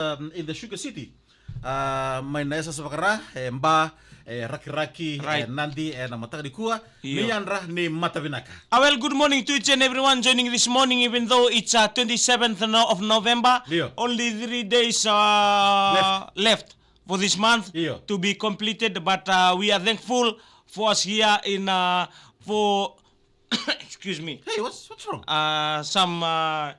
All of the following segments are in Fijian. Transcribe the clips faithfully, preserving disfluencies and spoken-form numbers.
um, in the Sugar City. Uh, mai na yasayasa vaka-Ra, e Ba, e Rakiraki, right, e Nadi, ena mataka nikua. Io. Ni yadra ni mata vinaka. Ah, well, good morning to each and everyone joining this morning, even though it's, uh, twenty-seventh no-, of November. Io. Only three days, uh, left, left for this month, io, to be completed, but, uh, we are thankful for us here in, uh, for excuse me. Hey, what's, what's wrong? Uh, some, uh,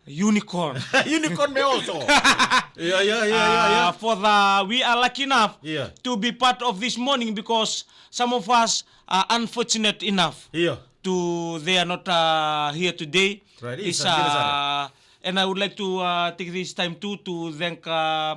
unicorn. Unicorn me also. Yeah, yeah, yeah, yeah, yeah. Uh, for the, we are lucky enough, yeah, to be part of this morning because some of us are unfortunate enough, yeah, to, they are not, uh, here today. Right, it's, it's, uh, uh, and I would like to, uh, take this time too to thank, uh,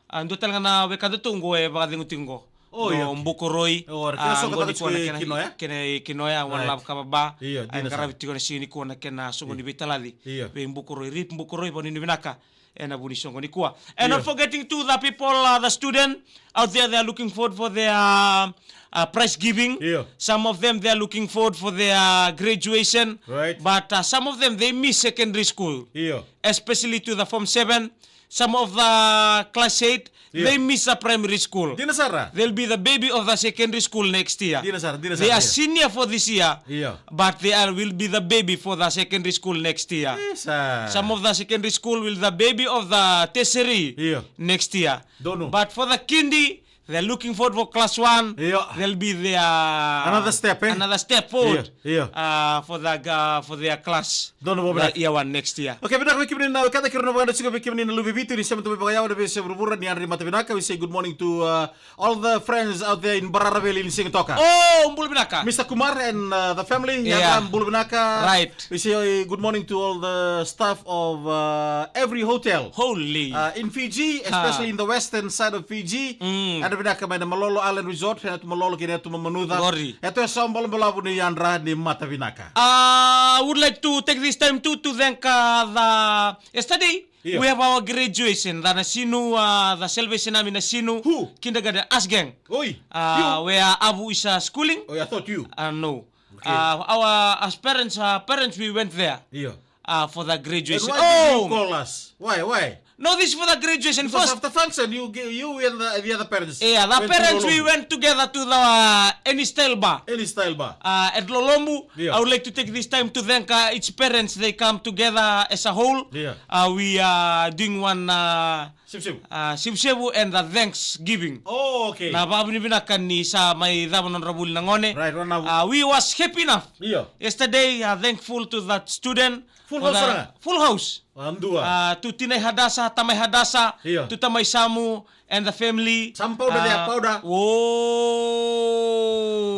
a, dua tale ga na wekadatou qo e vakacegu tiko qo. O, io. Bukoroi. O, era kena, a, soqo qo tiko nikua na e kena, kinoya, kena kinoya, right, one love ka vava. Io, dina sara. A, e qaravi tiko na siga nikua na kena soqo ni veitalaci. Io. Vei Bukoroi, rip Bukoroi, vakanuinui vinaka ena vuku ni soqo nikua. And, io, not forgetting to the people, uh, the student out there, they are looking forward for their, uh, uh, prize giving. Io. Some of them, they are looking forward for their graduation. Right. But, uh, some of them, they miss secondary school. Io. Especially to the form seven. Some of the class eight, yeah, they miss the primary school. Dina sara. They'll be the baby of the secondary school next year. Dina sara, dina sara, yeah. They are senior for this year, yeah, but they are, will be the baby for the secondary school next year. Yes, sir. Some of the secondary school will the baby of the tertiary, yeah, next year. Don't know. But for the kindy, they're looking forward for class one. Io. They'll be there. Another step, eh? Another step forward. Io, io. Uh, for the, uh, for their class. Donu vakavinaka. The year one next year. Okay, vinaka vei kemuni na wekada, keirau na vakadra tiko vei kemuni na luve i Viti, ni sema tu mai vakayawa na veiyasai vuravura, ni yadra ni mata vinaka. We say good morning to, uh, all the friends out there in Barara Valley ni siga toka. Oh, bula vinaka. Mister Kumar and, uh, the family, yeah, yadra, bula vinaka. Right. We say, uh, good morning to all the staff of, uh, every hotel. Holy. Uh, in Fiji, ha, especially in the western side of Fiji. Mm. Yadra vinaka mai na Malolo Island Resort, Yatu Malolo kei na Yatu Mamanuca. Qori. Yatu e sa balabalavu ni yadra ni mata vinaka. Uh, I would like to take this time too to thank, uh, the, yesterday, yeah, we have our graduation, the Nasinu, uh, the Salvation Army Nasinu. Who? Kindergarten, Asgang. Oi. Uh, you? Where Abu is, uh, schooling. Oh, I thought you. Uh, no. Okay. Uh, our, as parents, uh, parents, we went there. Yeah. Uh, for the graduation. And why did you call us? Why, why? No, this is for the graduation. Because first, after function, you, g- you and the, the other parents. Yeah, the parents, we went together to the, uh, Any Style Bar. Any Style Bar. Uh, at Lolombu. Yeah. I would like to take this time to thank, uh, each parents. They come together as a whole. Yeah. Uh, we are doing one, uh, Sevusevu. Uh, sevusevu and the Thanksgiving. Oh, okay. Na vakavinavinaka ni sa mai cava na nodra vuli na gone. Right, right now. Uh, we was happy enough. Io. Yesterday, uh, thankful to that student. Full house, the sara ga? Full house. A dua. Uh, to Tinai Hadasa, Tamai Hadasa, io, to Tamai Samu and the family. Some powder there, uh, powder. Oh.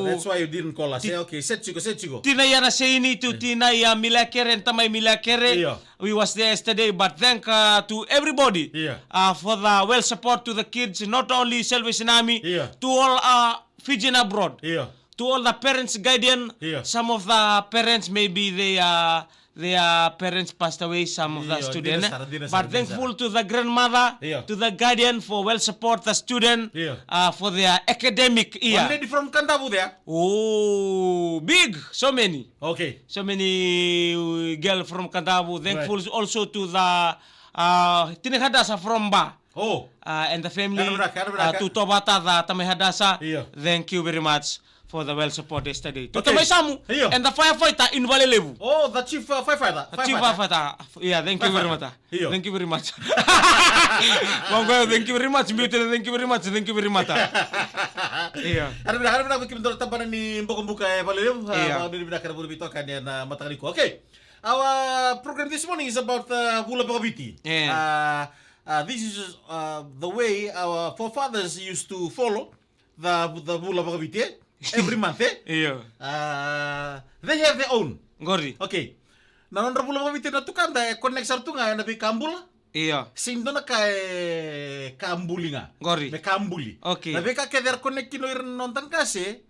That's why you didn't call us. Ti- Eh, okay, set tiko, set tiko. Tinai Anaseini, to, eh, Tinai, uh, Milakere and Tamai Milakere. Io. We was there yesterday, but thank, uh, to everybody, yeah, uh, for the well support to the kids, not only Salvation Army, yeah, to all, uh, Fijian abroad, yeah, to all the parents, guardian. Yeah. Some of the parents, maybe they are, their parents passed away, some of the, yeah, student, dina sara, dina sara, but dina sara, thankful to the grandmother, yeah, to the guardian for well support the student, yeah, uh, for their academic year. One lady from Kadavu there. Oh, big, so many. Okay. So many, uh, girl from Kadavu. Right. Thankful also to the, uh, Tinai Hadasa from Ba. Oh. Uh, and the family. Yadra vinaka, yadra vinaka. Uh, to Tovata, the Tamai Hadasa. Io. Thank you very much for the well support yesterday. To, okay, Tamai Samu, io, and the firefighter in Valelevu. Oh, the chief, uh, firefighter. The chief firefighter. Firefighter. Yeah, thank you very much. Firefighter. Io. Thank you very much. Wangu, thank you very much. Beauty, thank you very much. Thank you very much. Io. Yadra vinaka, yadra vinaka vei kemudou na tabana ni Bokobuka e Valelevu. Ah, io. Vakavinavinaka na vuli veitokani ena mataka nikua. Okay. Our program this morning is about the vula vakaviti. Yeah. Uh, uh, this is, uh, the way our forefathers used to follow the, the vula vakaviti, eh? Every month, eh? Io. Uh, they have their own. Qori. Okay. Na nodra vula vakaviti na tukada e connect sara tu ga ena veika bula. Io. Sega ni dua na ka e ka buli ga. Qori. Me ka buli. Okay. Na veika kece era connect kina o ira na noda qase,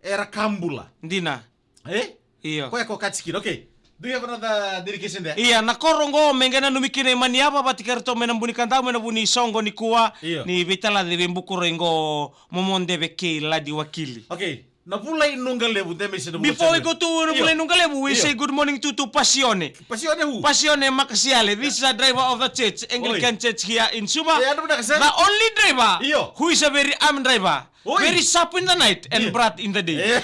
era ka bula. Dina. Eh? Io. Koya ko ka tiko kina. Okay. Do you have another dedication there? Ia, na koro qo me qai nanumi kina i Maniava vata kei ratou mai na Bunikadavu, mai na vuli ni soqo nikua. Io. Ni veitalaci vei Bukuroi qo, Momodeve kei Ladi Wakili. Okay. Na vula i Nuqa Levu, de mesi na vula. Before we go to na vula i Nuqa Levu, we say good morning to, to Pasione. Pasione who? Pasione Makasiale. This is a driver of the church, Anglican church here in Suva. The only driver who is a very armed driver. Very sharp in the night and bright in the day.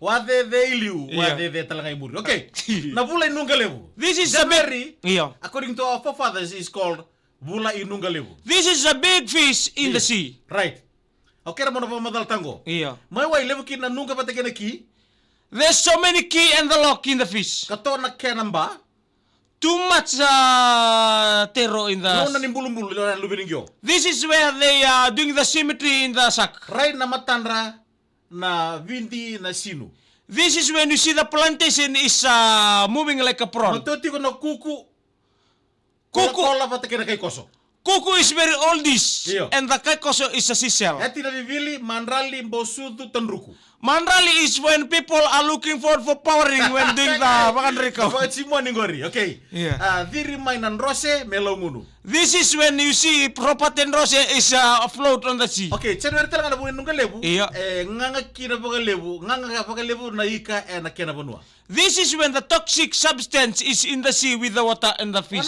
Wa cece i liu, wa cece tale ga i muri. Okay. Na vula i Nuqa Levu. This is a big, according to our forefathers, is called Vula i Nuqa Levu. This is a big fish in the sea. Right. Okay, ra mo na vakamacalataka qo. Mai wai levu kina na nuqa vata kei na ki. There's so many key and the lock in the fish. Ka to na kena ba. Too much, uh, tero in the. Gauna ni bulubulu, ilo na luve ni qio. This is where they are doing the cemetery in the sack. Right na matadra na vidi na sinu. This is when you see the plantation is, uh, moving like a prawn. Matou tiko na kuku. Kuku. Kola vata kei na kaikoso. Kuku is very oldish. And the kaikoso is a seashell. Yati na vivili, madrali, bosucu, tadruku. Madrali is when people are looking forward for powering when doing the vakadrikau. Vakacimoni qori, okay. Ciri mai na drose me laugunu. This is when you see property drose is, uh, afloat on the sea. Okay, January tale ga na vula i Nuqa Levu. E gaga kina vakalevu, gaga vakalevu na ika ena kena vanua. This is when the toxic substance is in the sea with the water and the fish.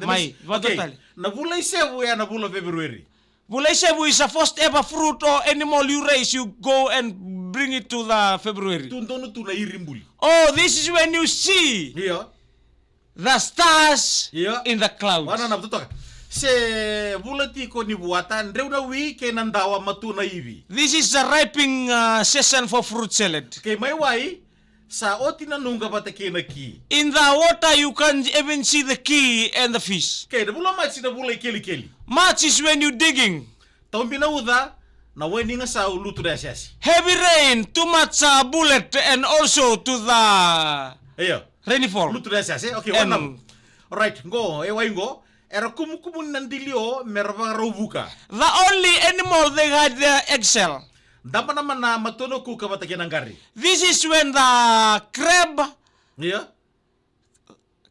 Mai, vata tale. Na vula i Sevu ya na vula February. Vula i Sevu is a first ever fruit or animal you raise, you go and bring it to the February. Tu donu tu na iri buli. Oh, this is when you see the stars in the clouds. Wana na totoka. Se vula tiko ni vuata, dreu na wi kei na dawa, matua na ivi. This is the ripening, uh, season for fruit salad. Kei mai wai, sa oti na nuqa vata kei na ki. In the water you can even see the key and the fish. Kei na vula Maji na vula i kelikeli. March is when you digging. Taubi na uca, na wai ni gasau lutu na yasiyasi. Heavy rain, too much, uh, bullet and also to the rainfall. Lutu na yasiyasi, okay, wana. Right, qo, e wai qo. Era kumukumu na dilio me ra vakarau vuka. The only animal they had their eggshell. Daba na mana, matua na kuka vata kei na qari. This is when the crab,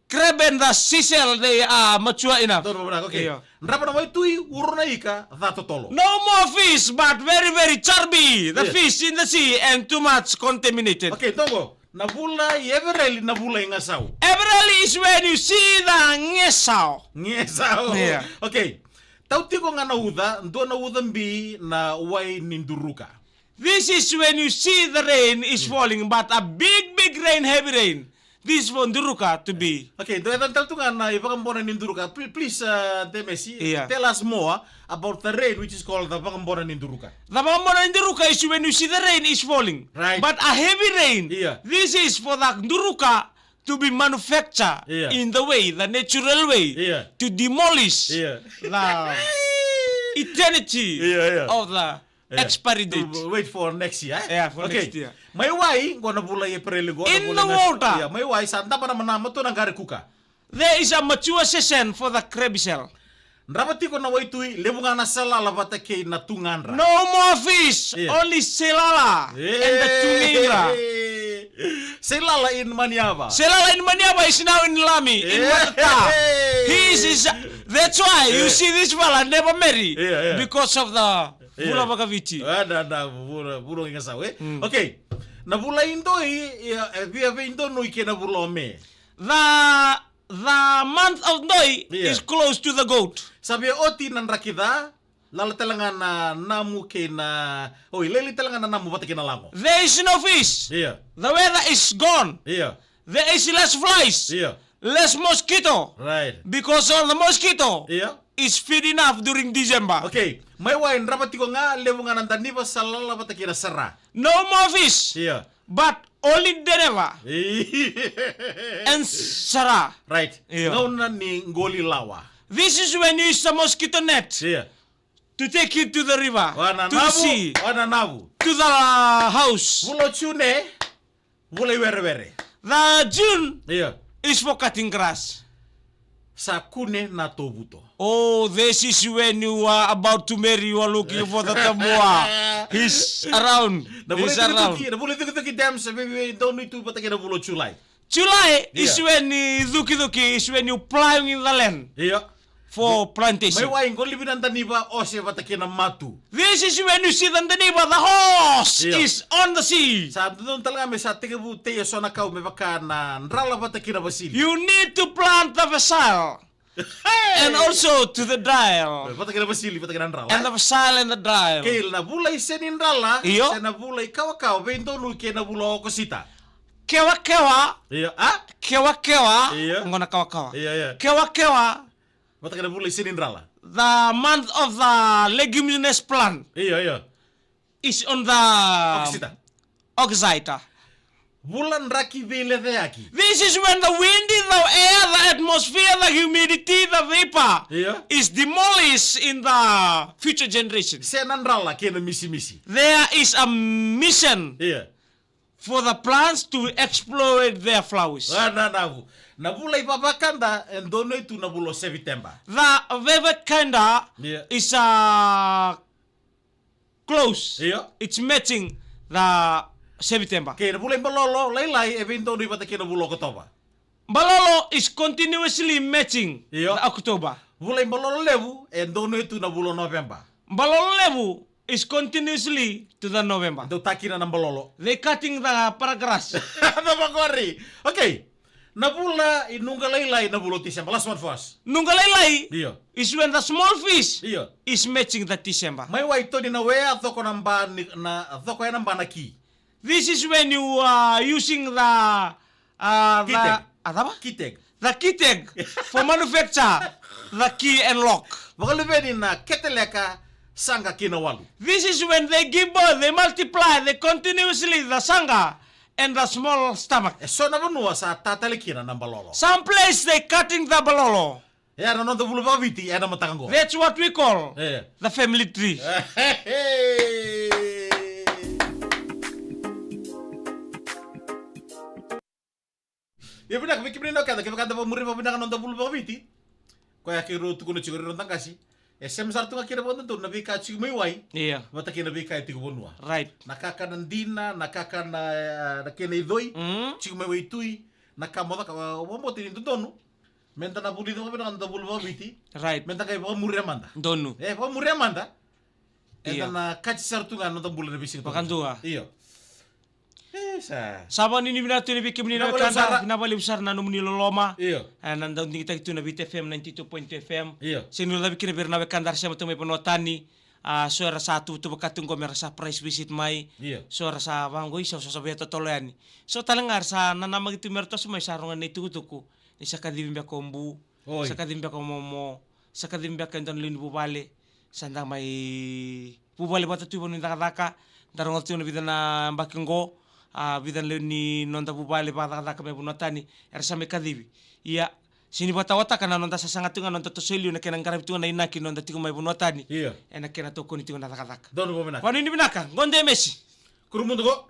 crab and the seashell, they are mature enough. Drava na waitui, uro na ika, ca totolo. No more fish, but very, very chubby. The fish in the sea and too much contaminated. Okay, toqo. Na vula i Evereli, na vula i gasau. Evereli is when you see the gesau. Gesau. Okay. Tau tiko ga na uca, dua na uca bi na wai ni duruka. This is when you see the rain is falling, but a big, big rain, heavy rain. This is for duruka to be. Okay, dua e tale tu ga na ivakabona ni duruka. Please, uh, Demesi, tell us more about the rain which is called the vakabona ni duruka. The vakabona ni duruka is when you see the rain is falling. Right. But a heavy rain, this is for the duruka to be manufactured in the way, the natural way, to demolish the eternity of the expiry date. To wait for next year, eh? Yeah, for next year. Mai wai, qo na vula i Epereli qo. In the water. Mai wai, sa daba na mana, matua na qari kuka. There is a mature season for the crab shell. Drava tiko na waitui, levu ga na salala vata kei na tugadra. No more fish, only salala and the tugadra. Salala in Maniava. Salala in Maniava is now in Lami, in Matata. He is, is, that's why you see this fella never marry, because of the vula vakaviti. Na vula, vula i gasau, eh? Okay. Na vula i doi, e via veidonui kei na vula o Me. The The month of doi is close to the goat. Sa via oti na draki ca, lala tale ga na namu kei na, oi, lele tale ga na namu vata kei na lago. There is no fish. The weather is gone. There is less flies. Less mosquito. Because all the mosquito is feed enough during December. Okay, mai wai drava tiko ga, levu ga na daniva, salala vata kei na sara. No more fish. But only deneva and sara. Right. Gauna ni qoli lawa. This is when you use the mosquito net to take it to the river, to the sea, to the house. Vula o June, vula i werewere. The June is for cutting grass. Sa kune na tovuto. Oh, this is when you are about to marry, you are looking for the tamoa. He's around. He's around. Na vula i cukicuki, na vula i cukicuki, Dems, e via veidonui tu vata kei na vula o July. July is when you cukicuki, is when you plowing in the land. for plantation. Mai wai qo livi na daniva ose vata kei na matu. This is when you see the daniva, the horse Io. is on the sea. Sa dodonu tale ga me sa tekivu tei e so na kau me vaka na drala vata kei na vasili. You need to plant the facile. Hey! And also to the dial. Vata kei na vasili, vata kei na drala. And the facile and the dial. Kei na vula i senidrala, Io. se na vula i kawakawa, veidonui kei na vula o Okosita. Kewakewa. Io, a? Kewakewa. Io. Qo na kawakawa. Io, io. Kewakewa. Vata kei na vula i senidrala. The month of the leguminous plant Io, io. is on the Okosita. Okosita. Vula draki veileceyaki. This is when the wind, the air, the atmosphere, the humidity, the vapor Io. is demolished in the future generation. Se na drala kei na misimisi. There is a mission Io. for the plants to explode their flowers. A, na, na vu-, na vula i vavakada e donui tu na vula o Seviteba. The vavakada Io. is a close. Io. It's matching the September. Kei na vula i balolo lailai e veidonui vata kei na vula o Okotova. Balolo is continuously matching Io. the October. Vula i balolo levu e donui tu na vula o Noveba. Balolo levu is continuously to the November. Dou takina na balolo. They cutting the paragraphs. Na vaqori. Okay. Na vula i nuqa lailai na vula o Tiseba. Last one for us. Nuqa lailai Io. is when the small fish Io. is matching the Tiseba. Mai wai toni na wea coko na ba ni, na coko ena ba na ki. This is when you are using the, uh, the, Kiteg. a cava? Kiteg. The kiteg for manufacture the key and lock. Vakaluveni na keteleka, saqa kei na walu. This is when they give birth, they multiply, they continuously, the saqa and the small stomach. E so na vanua sa tatale kina na balolo. Some place they cutting the balolo. E a na noda vula vakaviti, e a na mataka qo. That's what we call E. the family tree. Ia vinaka, vei kemuni na wekada, kevaka da vakamuri vakavinaka na noda vula vakaviti. Koya keirau tukuna tiko ira na noda qasi. E sema sara tu ga kina vakadodonu na veika tiko mai wai. Ia. Vata kei na veika e tiko vanua. Right. Na kakana dina, na kakana, e, na kena icoi. Mm. Tiko mai waitui. Na ka mo caka, e, vakabauta ni dodonu. Meda na vulica vakavinaka na noda vula vakaviti. Right. Meda qai vakamuria mada. Donu. E, vakamuria mada. Eda Ia. na kati sara tu ga na noda bula na veisiga. Vakadua. Io. E, sa. Sa vakanuinui vinaka tu yani vei kemuni na Vinaka vakalevu wekada, sara. vinaka vakalevu sara na nomuni loloma. Io. E, na dau digitaki tu na Viti F M ninety-two point two F M. Io. Sega ni cavi kina vei ira na wekada era sema tu mai vanua tani. A, so era sa tuvatuva ka tu qo me ra sa price visit mai. Io. So era sa vaqo, isa, so sa via totolo yani. So tale ga era sa nanamaki tu me ra toso mai, sa rogo na itukutuku. Ni sa kacivi beka o bu. Oi. Sa kacivi beka o momo. Sa kacivi beka e dua na lewe ni vuvale. Sa da mai vuvale vata tu i vanua ni cakacaka. Da rogoca tu na vica na yabaki qo. A, vica na lewe ni noda vuvale vakacakacaka mai vanua tani. Era sa mai kacivi. Ia, sega ni vakatawataka na noda sasaga tu ga, noda toso i liu, na kena qaravi tu ga na inaki noda tiko mai vanua tani. Io. Ena kena tokoni tiko na cakacaka. Donu vakavinaka. Vakanuinui vinaka, qo de mesi. Kurumudu qo.